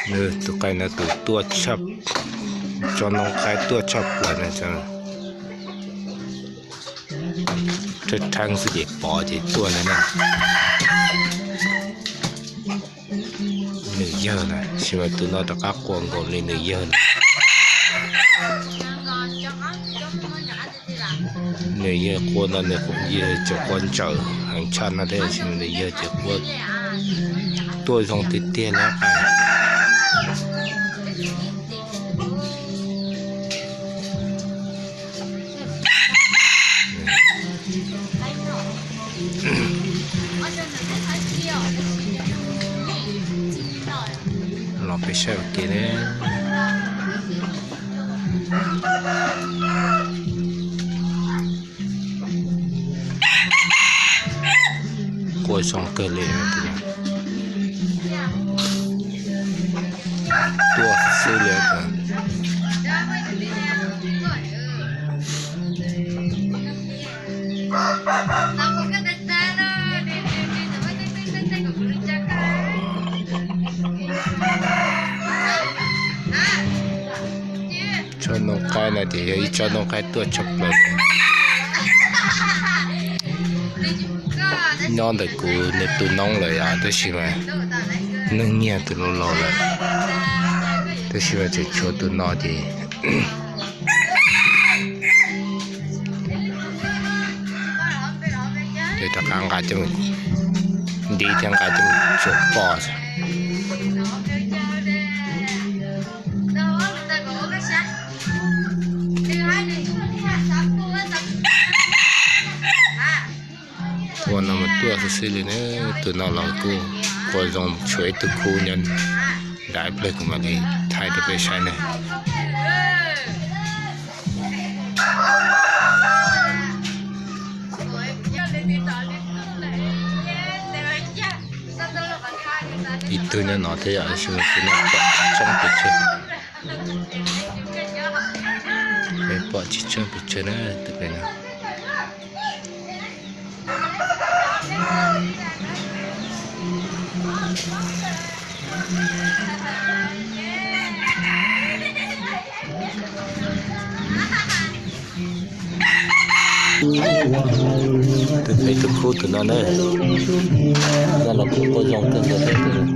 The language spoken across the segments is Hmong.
Nws tus qaib no tus tuaj tshaj, tso noob qaib tuaj tshaj plaws na. Rheeb rheeb xwb ces pom ces tuaj li na. Nws yawg na, sis mas tus no rov qab qua nkaus li nws yawg na. Nws yawg qua no nws yawg tseem qua ntsawm heev tshaj no thiab, sis mas nws yawg ces qua tuaj zoo tiag tiag li. Los peb saib ua ke ne. Qua zoo kawg li. Tuaj xwb li. Tsob noob qaib no ces yog ib tsob noob qaib tuaj tshaj plaws. Nyob ntawm kuv nws tus noob lawm yom, tab sis mas neeg nyiag tus laus laus lawm, tab sis mas tseem tshuav tus no ces ces rov qab nqa coj mus ntiv thiab nqa coj mus tsuam poj. Ua no mas tuaj xwb xwb li na, tus no los kuj qua zoo tshuav ib tug khub nyob nram ib pliag kuv mam li thaij rau peb saib na. Ib tug nyob no thiab yom, tab sis mas peb pom tsis tseeb pes tsawg, peb pom tsis tseeb pes tsawg na tus pem no. Tus pem tus khub tus no na, no los kuj qua zoo kawg nkaus thiab.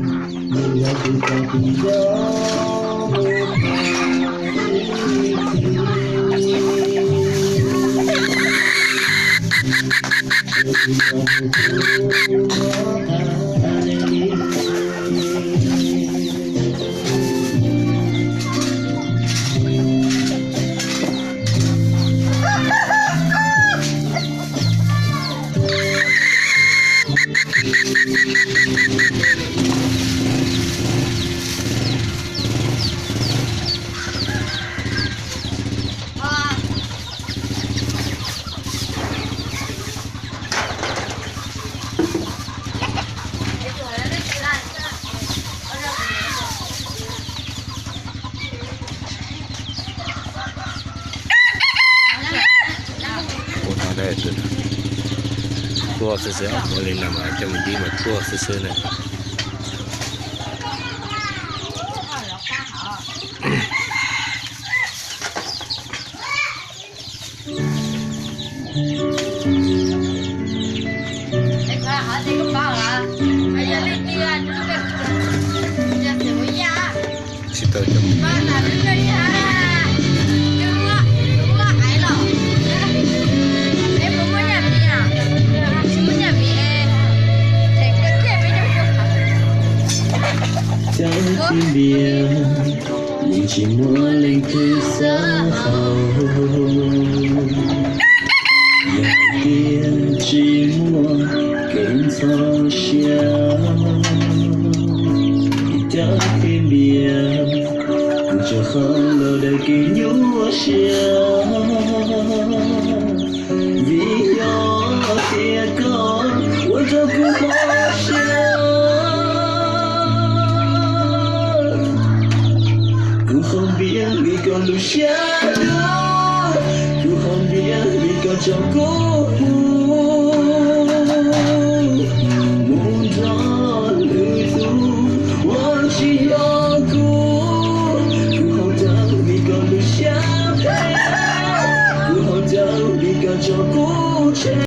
Ua no, tuaj xwb xwb, ua li no mas coj mus dib mas tuaj xwb xwb na. Tsis tau cov. Cov txiv ntiag, yeej tsis muaj leej twg xav haus. Yog tias tsis muaj kev ntxhov siab, cov txiv ntiag, kuv tsuas qhov los daws kev nyuaj siab. Vim yog tias koj ua rau kuv mob siab. Kuv ho npiav vim koj lub siab dub, kuv ho npiav vim koj tso kuv mus nrog lwm tus. Li koj tso kuv tseg.